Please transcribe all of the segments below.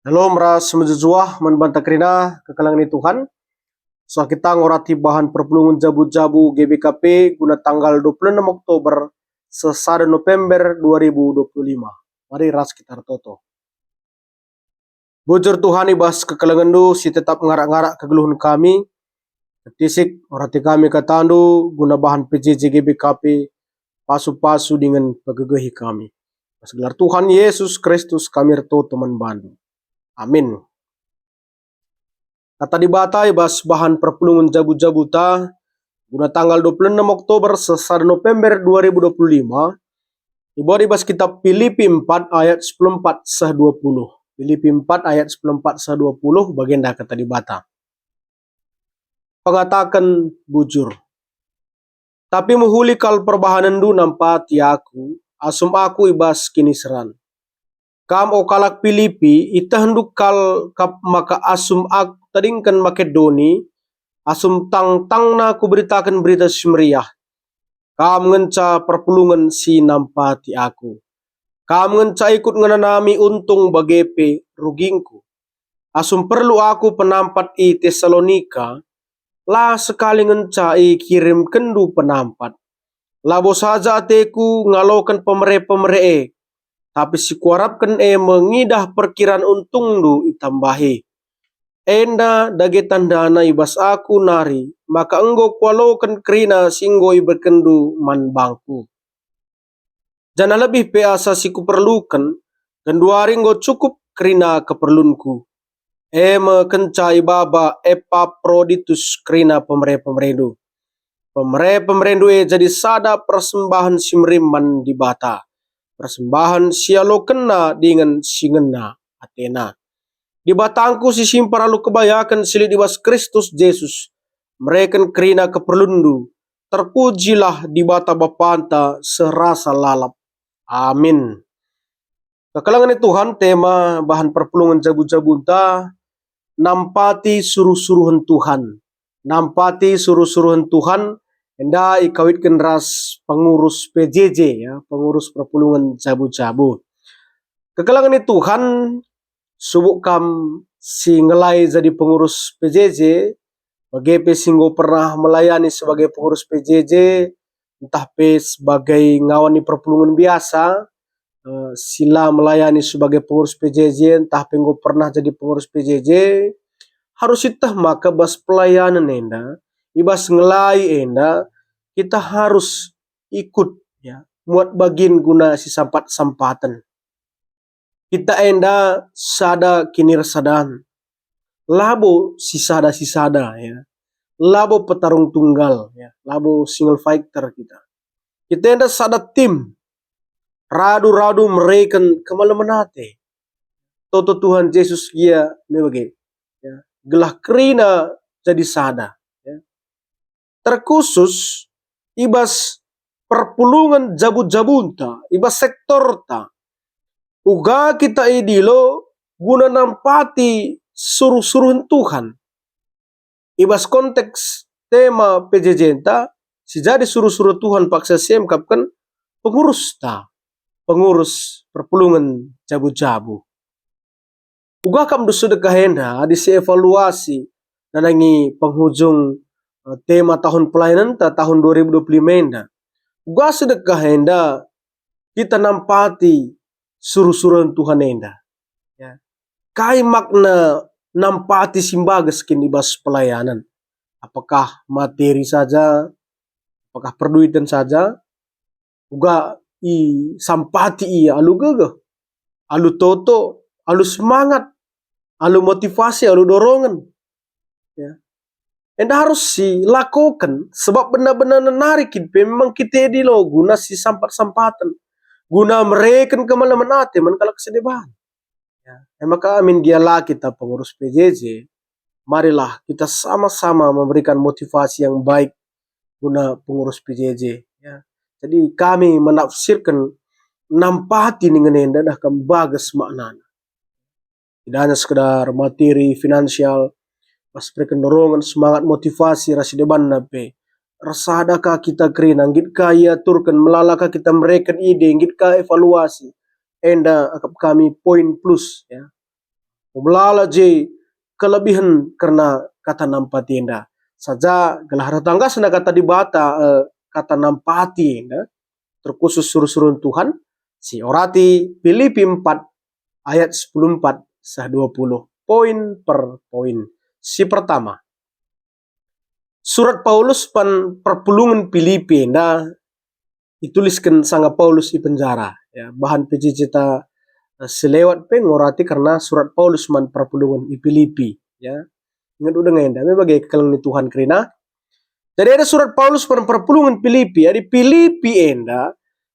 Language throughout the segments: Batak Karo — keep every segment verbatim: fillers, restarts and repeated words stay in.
Shalom ras mejuah-juah man banta kerina kekelengen Tuhan. Suah kita ngorati bahan perpulungen jabu-jabu G B K P guna tanggal dua puluh enam Oktober seh sada November dua ribu dua puluh lima. Mari ras kita ertoto. Bujur Tuhan, i bas kekelengenNdu si tetap ngarak-ngarak kegeluhen kami, ertisik orati kami kataNdu guna bahan P J J G B K P, pasu-pasu dingen pegegehi kami. Bas gelar Tuhan Yesus Kristus kami ertoto man bandu. Amin. Kata Dibata i bas bahan perpulungen jabu-jabuta guna tanggal dua puluh enam Oktober seh sada November dua ribu dua puluh lima, ibuat i bas kitab Pilipi empat ayat sepuluh empat seh dua puluh. Pilipi empat ayat sepuluh empat seh dua puluh, bagenda kata Dibata. Pengataken bujur. Tapi mehuli kal perbahanenndu nampati aku, asum aku i bas kiniseran. Kam, o kalak Pilipi, ietehndu kal kap maka asum aku tadingken Makedoni, asum tangtangna kuberitaken Berita Si Meriah, kam ngenca perpulungen si nampati aku. Kam ngenca ikut ngenanami untung bage pe rugingku. Asum perlu aku penampat i Tesalonika, la sekali ngenca ikirimkenndu penampat. Labo saja ateku ngaloken pemere-pemere e, tapi si kuarapken e me ngidah perkiran untungndu itambahi. Enda dage tandana i bas aku nari maka enggo kualoken kerina si enggo iberkenndu man bangku. Janah lebih pe asa si kuperluken, genduari enggo cukup kerina keperlunku. E me kenca ibaba Epaproditus kerina pemere-pemerendu. Pemere-pemerendu e jadi sada persembahen si merim man Dibata, persembahen si ialokenna dingen si ngena atena. Dibatangku si simpar alu kebayaken si lit i bas Kristus Jesus mereken kerina keperlunndu. Terpujilah Dibata Bapanta serasa lalap. Amin. Kekelengen Tuhan, tema bahan perpulungen jabu-jabunta, nampati suruh-suruhen Tuhan. Nampati suruh-suruhen Tuhan enda ikawitken ras pengurus P J J, ya, pengurus perpulungen jabu-jabu. Kekelengen Tuhan, subuk kam si ngelai jadi pengurus P J J, bage pe si enggo pernah melayani sebagai pengurus P J J, ntah pe sebagai ngawan i perpulungen biasa, eh, si la melayani sebagai pengurus P J J, ntah pe enggo pernah jadi pengurus P J J, harus ieteh maka bas pelayanen enda, i bas ngelai enda, kita harus ikut, ya, muat bagin guna sisampat-sampaten. Kita enda sada kinirasadan, labo sisada-sisada, ya, labo petarung tunggal, ya, labo single fighter kita. Kita enda sada tim, radu-radu mereken kemalemen ate. Toto Tuhan Jesus gia me bage, ya, gelah kerina jadi sada, ya. Terkhusus i bas perpulungen jabu-jabunta, i bas sektorta. Uga kita idilo guna nampati suruh-suruhen Tuhan. I bas konteks tema P J J-nta, si jadi suruh-suruh Tuhan paksa si emkapken pengurusta, pengurus perpulungen jabu-jabu. Uga kam ndu sedekah enda adi si evaluasi nandangi penghujung, eh, tema tahun pelayanenta tahun dua ribu dua puluh lima enda. Uga sedekah enda kita nampati suruh-suruhen Tuhan enda. Ya. Kai makna nampati si mbages kin i bas pelayanen? Apakah materi saja? Apakah perduiten saja? Uga isampati ia alu gegeh, alu toto, alu semangat, alu motivasi, alu dorongen. Ya. Enda arus silakoken, sebab benar-benar nari kin pe memang kita idilo guna sisampat-sampaten, guna mereken kemalemen ate man kalak si deban. Ya, e maka amin gia la kita pengurus P J J, marilah kita sama-sama memberikan motivasi yang baik guna pengurus P J J, ya. Jadi kami menafsirkan nampati ningen enda dah kam mbages maknana. Tidak hanya sekedar materi, finansial, bas pereken dorongan, semangat, motivasi, ras si debanna pe. Ersada ka kita kerina, nggit ka iaturken, melala ka kita mereken ide, nggit ka evaluasi. Enda akap kami poin plus, ya. Melala je kelebihen kerna kata nampati enda. Saja gelah ertanggasna kata Dibata, eh, kata nampati enda, terkhusus suruh-suruhen Tuhan, si orati Pilipi empat ayat sepuluh empat seh dua puluh. Poin per poin. Si pertama, surat Paulus man perpulungen Pilipi enda itulisken sanga Paulus i penjara. Ya, bahan pejijita, eh, selewat pe ngorati kerna surat Paulus man perpulungen i Pilipi. Ya, inget udah enda, me bage kekelengen Tuhan kerina. Jadi ada surat Paulus man perpulungen Pilipi. Jadi Pilipi enda,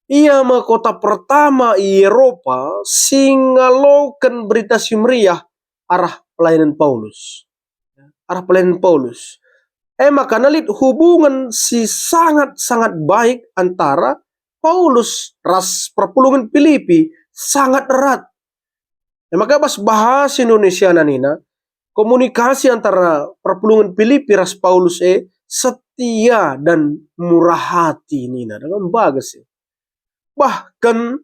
ia me kota pertama i Eropa si ngaloken berita si meriah arah pelayanan Paulus. Arah pelayanan Paulus. E maka lit hubungen si sangat-sangat baik antara Paulus ras perpulungen Pilipi, sangat erat. E maka bas bahasa Indonesia nina, komunikasi antara perpulungen Pilipi ras Paulus e setia dan murah hati nina, dengan bagus e. Bahkan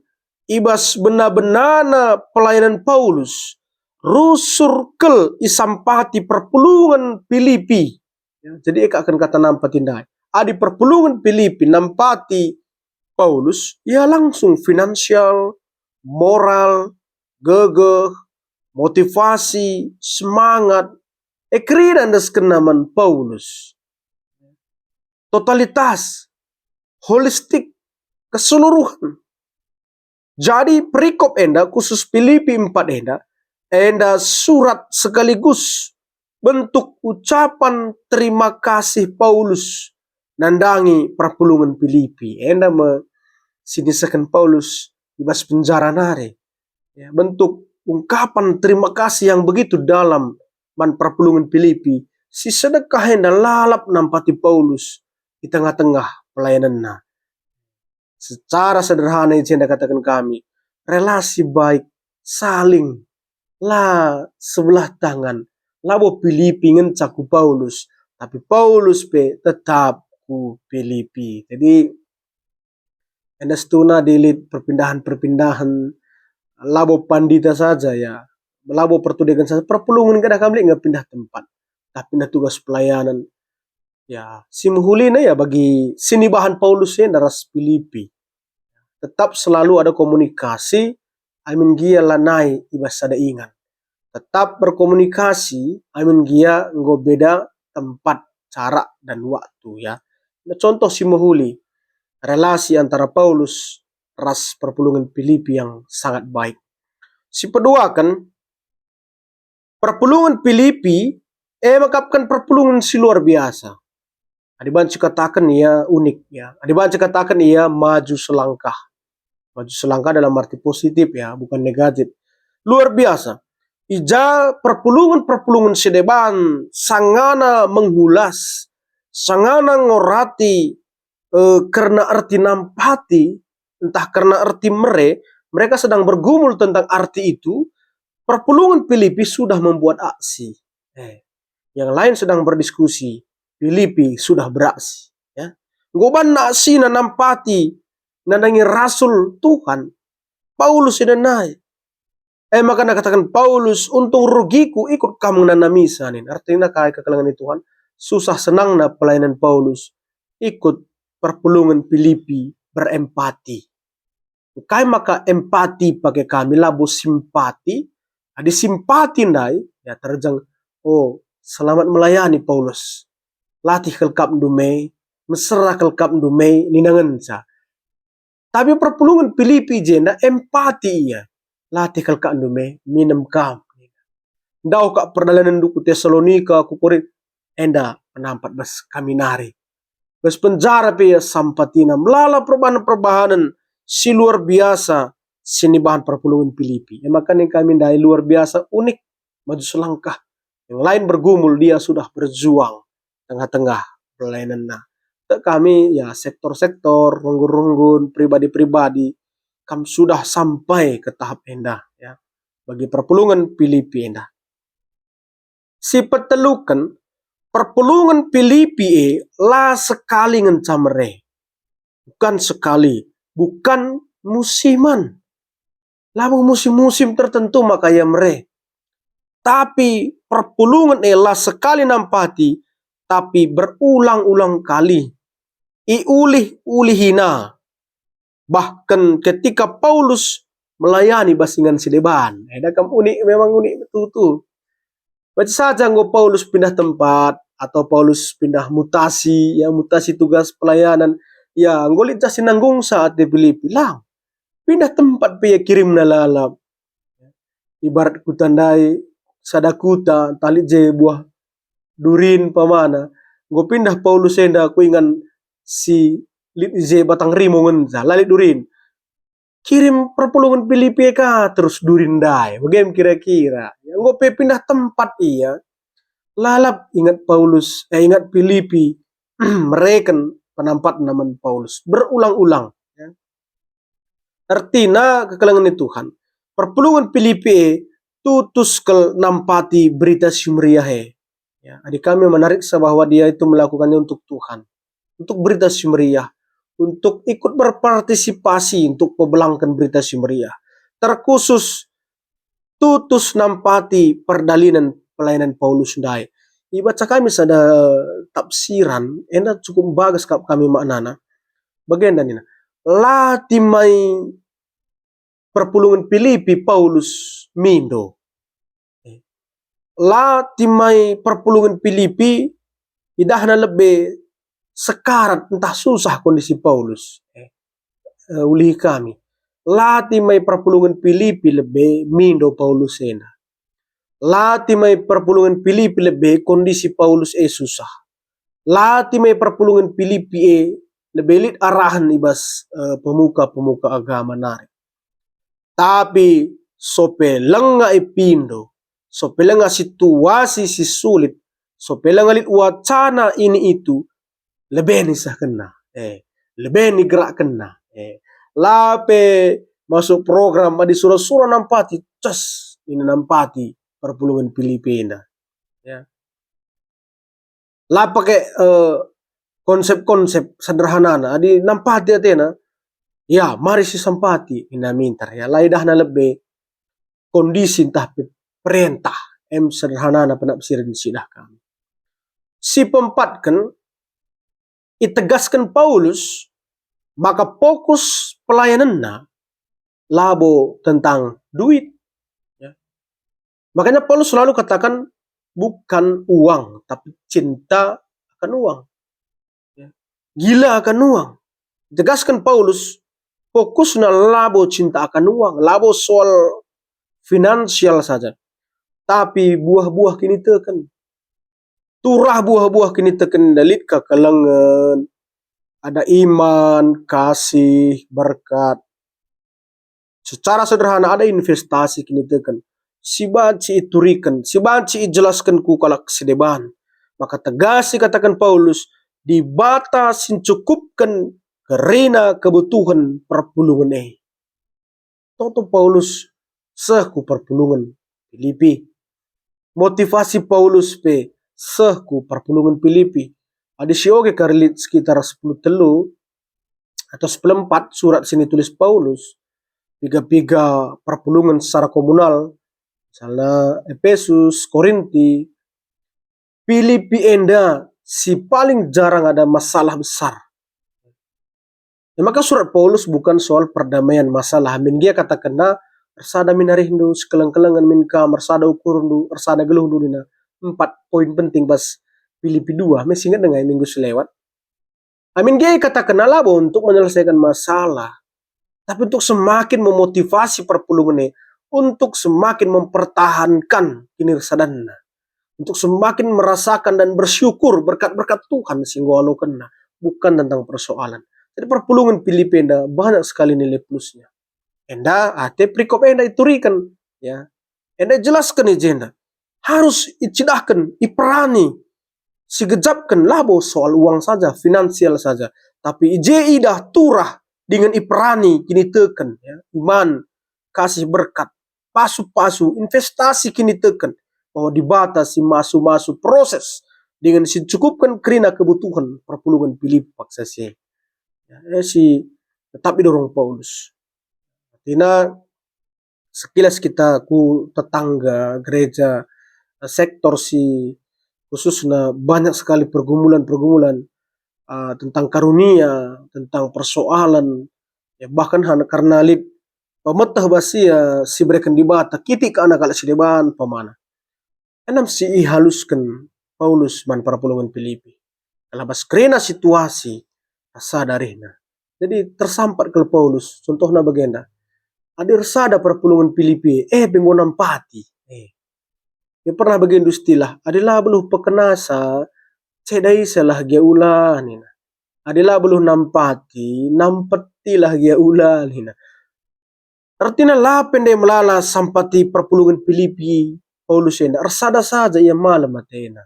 i bas bena-benana pelayanan Paulus, rusur kal isampati perpulungen Pilipi. Ya, jadi ikaken kata nampati ndai. Adi perpulungen Pilipi nampati Paulus, ia langsung finansial, moral, gegeh, motivasi, semangat, e kerina endeskenna man Paulus. Totalitas, holistik, keseluruhan. Jadi perikop enda khusus Pilipi empat enda, enda surat sekaligus bentuk ucapan terima kasih Paulus nandangi perpulungen Pilipi. Enda me siniseken Paulus i bas penjara nari. Ya, bentuk ungkapan terima kasih yang begitu dalam man perpulungen Pilipi, si sedekah enda lalap nampati Paulus i tengah-tengah pelayananna. Secara sederhana i jenda kataken kami, relasi baik, saling, la sebelah tangan, labo Pilipi ngenca ku Paulus, tapi Paulus pe tetap ku Pilipi. Jadi, enda situhuna lit perpindahan-perpindahan, labo pandita saja ya, labo pertudeken saja, perpulungen kadang kami nge pindah tempat, tapi pindah tugas pelayanan. Ya, si mehulina ya bagi sinibahan Paulus enda ras Pilipi. Tetap selalu ada komunikasi, amin gia lanai i bas sada ingan. Tetap berkomunikasi, amin gia enggo beda tempat, jarak, dan waktu, ya. Nah, contoh si mehuli, relasi antara Paulus ras perpulungen Pilipi yang sangat baik. Si peduaken, perpulungen Pilipi, e mekapken perpulungen si luar biasa. Adi banci kataken ia unik, ya. Adi banci kataken ia maju selangkah. Maju selangkah dalam arti positif, ya, bukan negatif. Luar biasa. I ja perpulungen-perpulungen si deban sangana menghulas, sangana ngorati, eh, kerna erti nampati, entah kerna erti mere, mereka sedang bergumul tentang arti itu, perpulungen Pilipi sudah membuat aksi. Eh, yang lain sedang berdiskusi, Pilipi sudah beraksi. Ya. Enggo banna aksina nampati nandangi Rasul Tuhan, Paulus enda nai. E maka nakataken Paulus, "Untung rugiku ikut kam ngenanamisa," nin. Artina kai kekelengen Tuhan? Susah senangna pelayanan Paulus ikut perpulungen Pilipi berempati. Kai maka empati pake kami, labo simpati? Adi simpati ndai, ya terjeng, "Oh, selamat melayani, Paulus. Latih kal kapndu me, mesera kal kapndu me," nina ngenca. Tapi perpulungen Pilipi jenda empati ia. "Latih kal kapndu me, minem kam. Ndauh kap perdalanenndu ku Tesalonika, ku Korint, enda penampat bas kami nari." Bas penjara pe ia sampatina melala perbahan-perbahanen si luar biasa si nibahan perpulungen Pilipi. E maka ning kami ndai luar biasa unik maju selangkah. Yang lain bergumul, dia sudah berjuang tengah-tengah pelayananna. Tek kami, ya, sektor-sektor, runggun-runggun, pribadi-pribadi, kam sudah sampai ke tahap enda, ya, bagi perpulungen Pilipi enda. Si peteluken, perpulungen Pilipi e la sekali ngenca mere. Bukan sekali, bukan musiman. Labo musim-musim tertentu maka ia mere. Tapi perpulungen e la sekali nampati, tapi berulang-ulang kali. Iulih-ulihina. Bahkan ketika Paulus melayani bas ingan si deban. Eda kam unik, memang unik tutu. Baca saja enggo Paulus pindah tempat, atau Paulus pindah mutasi, ya, mutasi tugas pelayanan. Ya, enggo lit si nanggungsa ate Pilipi. Lang, pindah tempat pe ia kirimna lalap. Ibarat kuta ndai, sada kuta, ntah lit je buah durin umpamana. Enggo pindah Paulus enda ku ingan si lit i je batang rimo ngenca, la lit durin. Kirim perpulungen Pilipi e ka terus durin ndai, bage me kira-kira. Ya, enggo pe pindah tempat ia, lalap ingat Paulus, eh, ingat Pilipi, mereken penampatna man Paulus berulang-ulang. Ya. Ertina kekelengen ni Tuhan, perpulungen Pilipi e tutus kal nampati Berita Si Meriah e. Ya, adi kami menariksa bahwa dia itu melakukannya untuk Tuhan, untuk Berita Si Meriah, untuk ikut berpartisipasi untuk pebelangken Berita Si Meriah. Terkhusus tutus nampati perdalanen pelayanan Paulus ndai. Ibaca kami sada tafsiran, enda cukup bages kap kami maknana. Bagenda nina, la timai perpulungen Pilipi Paulus mindo. La timai perpulungen Pilipi idahna lebe sekarat ntah susah kondisi Paulus. Eh, ulihi kami. La timai perpulungen Pilipi lebe mindo Paulus enda. La timai perpulungen Pilipi lebe kondisi Paulus e susah. La timai perpulungen Pilipi e lebe lit arahen i bas, eh, pemuka-pemuka agama nari. Tapi sope lenga ipindo, sope lenga situasi si sulit, sope lenga lit wacana ini itu, lebe nisehkenna, eh, lebe nigerakkenna, eh. La pe masuk program adi sura-sura nampati, ces, nina nampati perpulungen Pilipi enda. Ya. La pake, eh, konsep-konsep sederhanana, adi nampati atena, ya, mari sisampati, nina minter, ya, la idahna lebe kondisi ntah pe perentah, em sederhanana penafsiran si idah kami. Si peempatken, itegasken Paulus maka fokus pelayanenna labo tentang duit. Ya. Makanya Paulus selalu katakan, "Bukan uang, tapi cinta akan uang." Ya. Gila akan uang. Tegasken Paulus, fokusna labo cinta akan uang, labo soal finansial saja. Tapi buah-buah kiniteken. Turah buah-buah kiniteken enda lit kekelengen, ada iman, kasih, berkat. Secara sederhana ada investasi kiniteken. Si banci ituriken, si banci ijelasken ku kalak si deban. Maka tegas ikataken Paulus, Dibata si ncukupken kerina kebutuhen perpulungen e. Toto Paulus seh ku perpulungen Pilipi. Motivasi Paulus pe seh ku perpulungen Pilipi. Adi sioge kari lit sekitar sepuluh telu atau sepuluh empat surat si nitulis Paulus, piga-piga perpulungen secara komunal, misalnya Epesus, Korinti, Pilipi enda si paling jarang ada masalah besar. E maka surat Paulus bukan soal perdamaian masalah, amin gia katakenna, "Ersada min arihndu, sikeleng-kelengen min kam, ersada ukurndu, ersada geluhndu," nina empat poin penting bas Pilipi dua, me si inget denga minggu si lewat. Amin gia ikatakenna labo untuk menyelesaikan masalah, tapi untuk semakin memotivasi perpulungen e, untuk semakin mempertahankan kinirsadanna, untuk semakin merasakan dan bersyukur berkat-berkat Tuhan si enggo alokenna, bukan tentang persoalan. Jadi perpulungen Pilipi enda banyak sekali nilai plusnya. Enda ate perikop enda ituriken, ya. Enda ijelasken i jenda. Harus icidahken, iperani, sigejapken labo soal uang saja, finansial saja. Tapi i je idah turah dingen iperani kiniteken, ya, iman, kasih berkat, pasu-pasu, investasi kiniteken, bahwa Dibata si masu-masu proses dingen si cukupken kerina kebutuhen perpulungen Pilipi paksa si e. Ya, e si tetap idorong Paulus. Artina, sekilas kita ku tetangga gereja, sektor si khususna banyak sekali pergumulan-pergumulan, uh, tentang karunia, tentang persoalan, ya, bahkan han-, karena lit pemeteh bas ia si bereken Dibata, kitik ka anak kalak si deban umpamana. Enam si ihalusken Paulus man perpulungen Pilipi. Gelah bas kerina situasi, ersada arihna. Jadi tersampat kal Paulus, contohna bagenda. Adi ersada perpulungen Pilipi, eh, pe enggo nampati. Eh. Ya pernah bagi istilah, adi la beluh pekenasa, cedai salah gia ula nina. Adi la beluh nampati, nampetilah gia ula nina. Ertina la pe ndai melala sampati perpulungen Pilipi Paulus enda, ersada saja ia malem atena.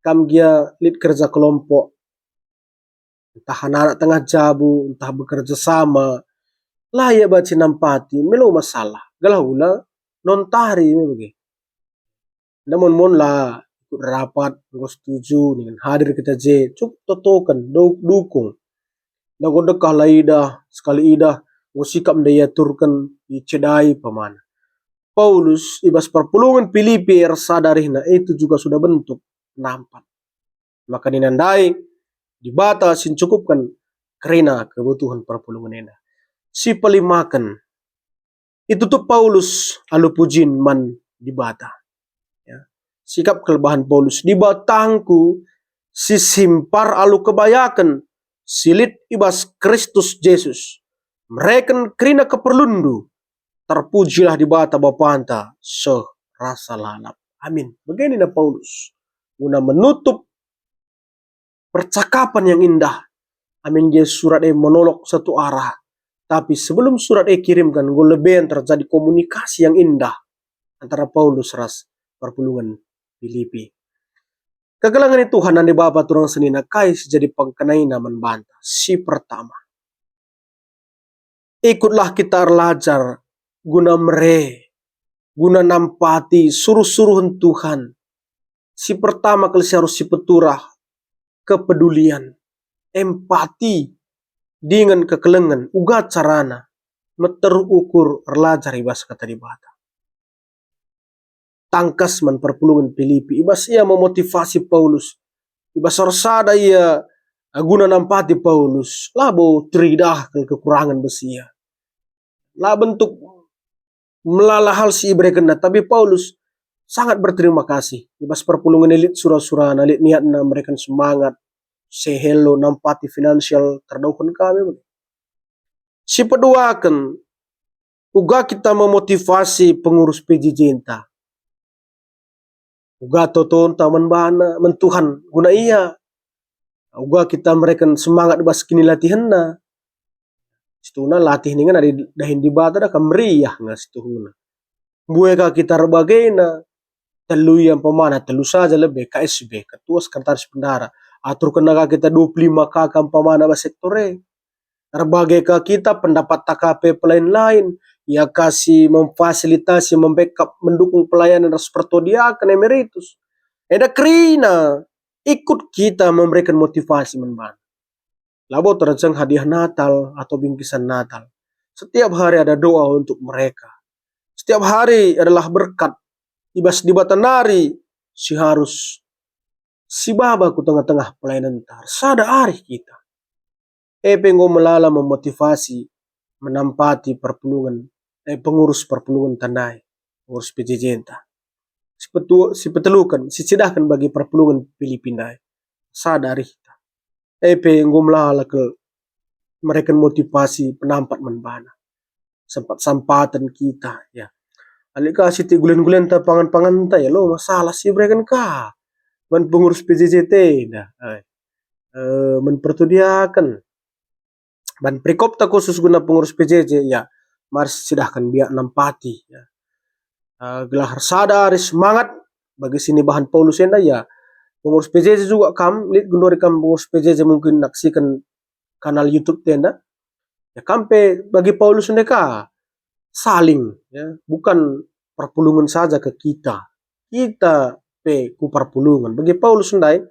Kam gia lit kerja kelompok, ntah anak-anak tengah jabu, ntah bekerja sama, la ia banci nampati, melo masalah, gelah ula nontari me bage. Namun mon la ikut rapat, enggo setuju, ningen hadir kita je, cukup totoken, du-, dukung. Enda enggo dekah la idah, sekali idah, enggo sikap ndai iaturken, icedai umpamana. Paulus i bas perpulungen Pilipi ersada arihna itu juga sudah bentuk penampat. Maka nina ndai, Dibata si ncukupken kerina kebutuhen perpulungen enda. Si pelimaken, itutup Paulus alu pujin man Dibata. Ya. Sikap kelebahan Paulus, "Dibatangku si simpar alu kebayaken si lit i bas Kristus Jesus, mereken kerina keperlunndu, terpujilah Dibata Bapanta seh rasa lalap. Amin." Bage nina Paulus, guna menutup percakapan yang indah. Amin, gia surat e monolog satu arah. Tapi sebelum surat e kirimken, enggo leben terjadi komunikasi yang indah antara Paulus ras perpulungen Pilipi. Kekelengen Tuhan nande Bapa turang senina, kai si jadi pengkenaina man banta? Si pertama, ikutlah kita erlajar guna mere, guna nampati suruh-suruhen Tuhan. Si pertama kal si arus sipeturah, kepedulian, empati, dingen kekelengen, uga carana, meteruk ukur erlajar i bas Kata Dibata. Tangkas man perpulungen Pilipi, i bas ia memotivasi Paulus, i bas ersada ia guna nampati Paulus, labo teridah kal kekurangen bas ia. La bentuk melala hal si iberekenna, tapi Paulus sangat berterima kasih. I bas perpulungen e lit sura-surana, lit niatna mereken semangat, say hello, nampati finansial, terdauhken kami. Si peduaken, uga kita memotivasi pengurus P J J-nta. Uga totonta man bana, man Tuhan guna ia. Uga kita mereken semangat bas kinilatihenna. Situhuna latih ningen adi dahin Dibata da kam meriah nge situhuna. Mbue ka kita erbagena, telu ia umpamana, telu saja lebe, K S B, ketua, sekretaris bendahara. Aturkenna ka kita dua puluh lima K K umpamana bas sektor e. Erbage ka kita pendapatta ka pe pelain-lain, ia ka si memfasilitasi, membackup, mendukung pelayanan ras pertodiaken emeritus. Enda kerina ikut kita memberikan motivasi man bana. Labo terjeng hadiah Natal atau bingkisan Natal. Setiap hari ada doa untuk mereka. Setiap hari adalah berkat. I bas Dibata nari si harus sibaba ku tengah-tengah pelayanenta. Sada arih kita. E pe enggo melala memotivasi, menampati perpulungen, eh, pengurus perpulungenta ndai, pengurus P J J-nta. Sipetu-, sipeteluken, sicidahken bagi perpulungen Pilipi ndai. Sada arihta. E pe enggo melala kal mereken motivasi penampat man bana. Sempat-sampaten kita, ya. Alik ka sitik gulen-gulenta pangan-panganta, ya, lo masalah si bereken ka. Man pengurus P J J-nta, eh, eh, man pertodiaken. Man perikopta khusus guna pengurus P J J, ya, mari sicidahken biak nampati, ya. Eh, gelah ersada arih semangat bagi sinibahan Paulus enda, ya. Pengurus P J J juga kam, lit genduari kam pengurus P J J mungkin naksiken kanal YouTube-ta enda. Ya, kam pe bagi Paulus ndai ka saling, ya, bukan perpulungen saja ke kita. Kita pe ku perpulungen. Bagi Paulus ndai,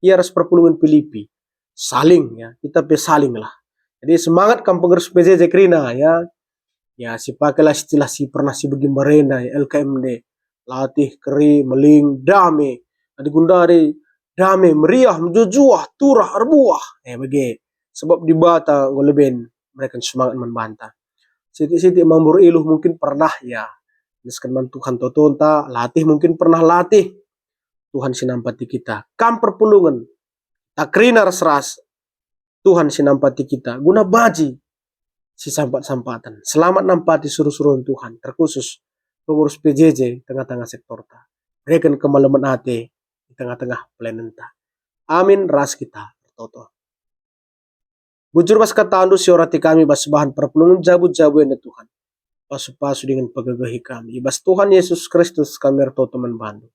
ia ras perpulungen Pilipi. Saling, ya, kita pe saling lah. Jadi semangat kam pengurus P J J kerina, ya. Ya, sipakailah istilah si pernah sibegi mbarenda, ya, L K M D. latih, keri, meling, dame. Adi gundari dame, meriah, mejuah-juah, turah, erbuah. Eh, bage. Sebab Dibata enggo leben mereken semangat man banta. Sitik-sitik mambur iluh mungkin pernah ya. Nusken man Tuhan totonta, latih mungkin pernah latih. Tuhan si nampati kita. Kam perpulungen, tak kerina ras-ras. Tuhan si nampati kita. Guna banci si sampat-sampaten. Selamat nampati suruh-suruhen Tuhan, terkhusus pengurus P J J tengah-tengah sektorta. Bereken kemalemen ate di tengah-tengah pelanenta. Amin, ras kita ertoto. Bujur bas katandu si orati kami bas bahan perpulungen jabu-jabu enda Tuhan. Pasu-pasu dingen pegegehi kami. I bas Tuhan Yesus Kristus kami ertoto man bandu.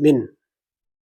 Amin.